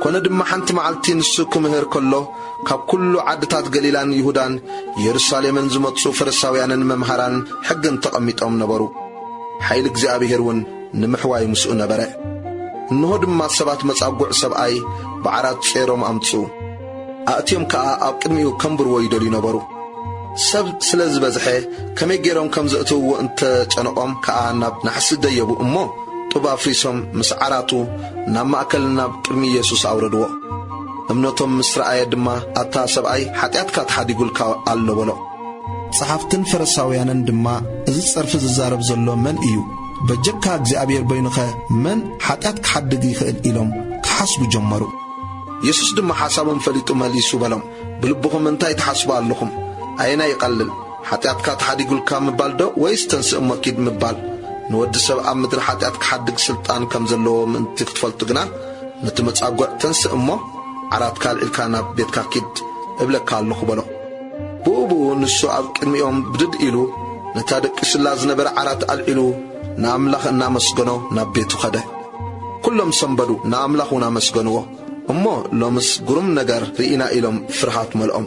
ኮነ ድማ ሓንቲ መዓልቲ ንሱ ክምህር ከሎ፣ ካብ ኩሉ ዓድታት ገሊላን ይሁዳን የሩሳሌምን ዝመጹ ፈሪሳውያንን መምሃራን ሕግን ተቐሚጦም ነበሩ። ሓይሊ እግዚኣብሔር እውን ንምሕዋይ ምስኡ ነበረ። እንሆ ድማ ሰባት መጻጉዕ ሰብኣይ ብዓራት ጾይሮም ኣምጽኡ። ኣእትዮም ከኣ ኣብ ቅድሚኡ ከንብርዎ ይደልዩ ነበሩ። ሰብ ስለ ዝበዝሐ ከመይ ገይሮም ከም ዘእትውዎ እንተጨነቖም ከኣ ናብ ናሕሲ ደየቡ እሞ ጡብ ኣፍሪሶም ምስ ዓራቱ ናብ ማእከል ናብ ቅድሚ ኢየሱስ ኣውረድዎ። እምነቶም ምስ ረኣየ ድማ ኣታ ሰብኣይ ሓጢኣትካ ተሓዲጉልካ ኣሎ በሎ። ጸሓፍትን ፈሪሳውያንን ድማ እዚ ጸርፊ ዝዛረብ ዘሎ መን እዩ? በጀካ እግዚኣብሔር በይኑኸ መን ሓጢኣት ክሓድግ ይኽእል ኢሎም ክሓስቡ ጀመሩ። የሱስ ድማ ሓሳቦም ፈሊጡ መሊሱ በሎም፣ ብልብኹም እንታይ ትሓስቡ ኣለኹም? ኣየናይ ይቐልል? ሓጢኣትካ ተሓዲጉልካ ምባል ዶ ወይስ ተንስእ እሞ ኪድ ምባል? ንወዲ ሰብ ኣብ ምድሪ ሓጢኣት ክሓድግ ስልጣን ከም ዘለዎ ምእንቲ ክትፈልጡ ግና ነቲ መጻጉዕ ተንስእ እሞ ዓራትካ ኣልዒልካ ናብ ቤትካ ኪድ እብለካ ኣለኹ በሎ። ብኡ ብኡ ንሱ ኣብ ቅድሚኦም ብድድ ኢሉ ነታ ደቂሱላ ዝነበረ ዓራት ኣልዒሉ ንኣምላኽ እናመስገኖ ናብ ቤቱ ኸደ። ኩሎም ሰንበዱ፣ ንኣምላኽ እውን ኣመስገንዎ። እሞ ሎምስ ግሩም ነገር ርኢና ኢሎም ፍርሃት መልኦም።